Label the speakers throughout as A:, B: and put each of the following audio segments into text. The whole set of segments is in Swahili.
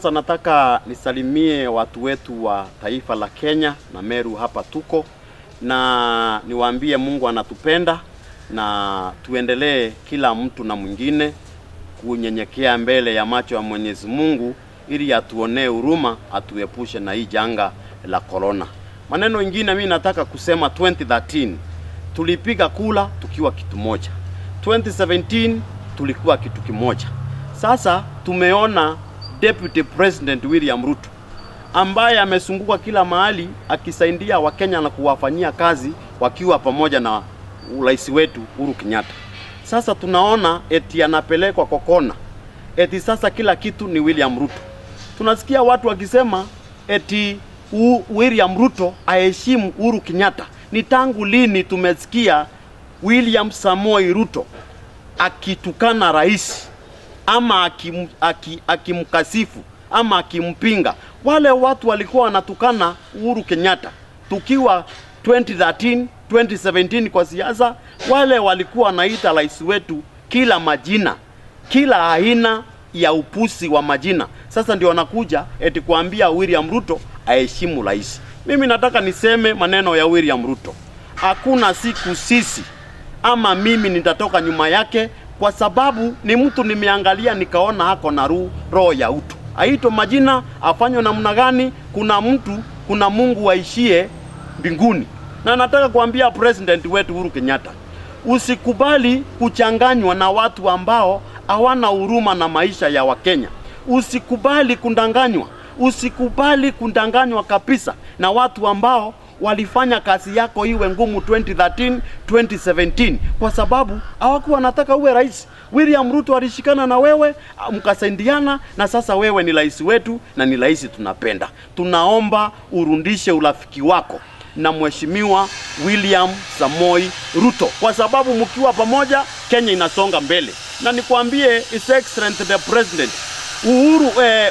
A: Sasa nataka nisalimie watu wetu wa taifa la Kenya na Meru hapa tuko, na niwaambie Mungu anatupenda na tuendelee kila mtu na mwingine kunyenyekea mbele ya macho ya Mwenyezi Mungu ili atuonee huruma, atuepushe na hii janga la corona. Maneno ingine mimi nataka kusema, 2013 tulipiga kula tukiwa kitu moja, 2017 tulikuwa kitu kimoja. Sasa tumeona Deputy President William Ruto ambaye amezunguka kila mahali akisaidia Wakenya na kuwafanyia kazi wakiwa pamoja na rais wetu Uhuru Kenyatta. Sasa tunaona eti anapelekwa kwa kona, eti sasa kila kitu ni William Ruto. Tunasikia watu wakisema eti William Ruto aheshimu Uhuru Kenyatta. Ni tangu lini tumesikia William Samoei Ruto akitukana rais ama akimkasifu ama akimpinga? Wale watu walikuwa wanatukana Uhuru Kenyatta tukiwa 2013 2017 kwa siasa, wale walikuwa wanaita rais wetu kila majina, kila aina ya upusi wa majina. Sasa ndio wanakuja eti kuambia William Ruto aheshimu rais. Mimi nataka niseme maneno ya William Ruto, hakuna siku sisi ama mimi nitatoka nyuma yake, kwa sababu ni mtu nimeangalia nikaona ako na roho ya utu. Aitwe majina afanywe namna gani? Kuna mtu, kuna Mungu aishie mbinguni. Na nataka kuambia president wetu Uhuru Kenyatta, usikubali kuchanganywa na watu ambao hawana huruma na maisha ya Wakenya. Usikubali kundanganywa, usikubali kundanganywa kabisa na watu ambao walifanya kazi yako iwe ngumu 2013 2017, kwa sababu hawakuwa wanataka uwe rais. William Ruto alishikana na wewe mkasaidiana, na sasa wewe ni rais wetu na ni rais tunapenda. Tunaomba urundishe urafiki wako na Mheshimiwa William Samoei Ruto, kwa sababu mkiwa pamoja Kenya inasonga mbele. Na nikwambie His Excellency the President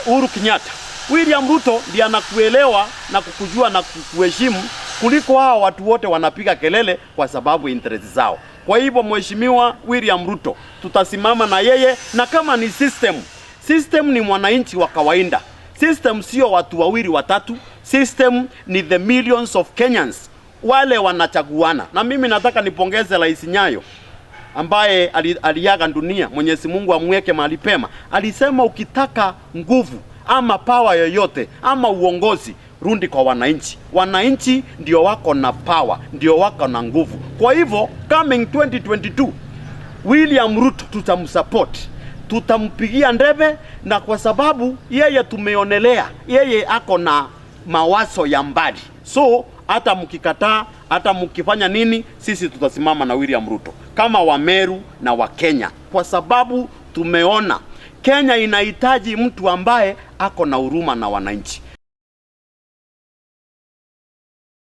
A: Uhuru Kenyatta, William Ruto ndiye anakuelewa na kukujua na kukuheshimu kuliko hao watu wote wanapiga kelele kwa sababu interest zao. Kwa hivyo Mheshimiwa William Ruto tutasimama na yeye, na kama ni system, system ni mwananchi wa kawaida. System sio watu wawili watatu, system ni the millions of Kenyans wale wanachaguana. Na mimi nataka nipongeze Rais Nyayo ambaye aliaga dunia, Mwenyezi Mungu amweke mahali pema. Alisema ukitaka nguvu ama power yoyote ama uongozi, rudi kwa wananchi. Wananchi ndio wako na power, ndio wako na nguvu. Kwa hivyo coming 2022 William Ruto tutamsupport, tutampigia ndebe, na kwa sababu yeye tumeonelea yeye ako na mawazo ya mbali, so hata mkikataa, hata mkifanya nini, sisi tutasimama na William Ruto kama Wameru na Wakenya, kwa sababu tumeona Kenya inahitaji mtu ambaye ako na huruma na wananchi.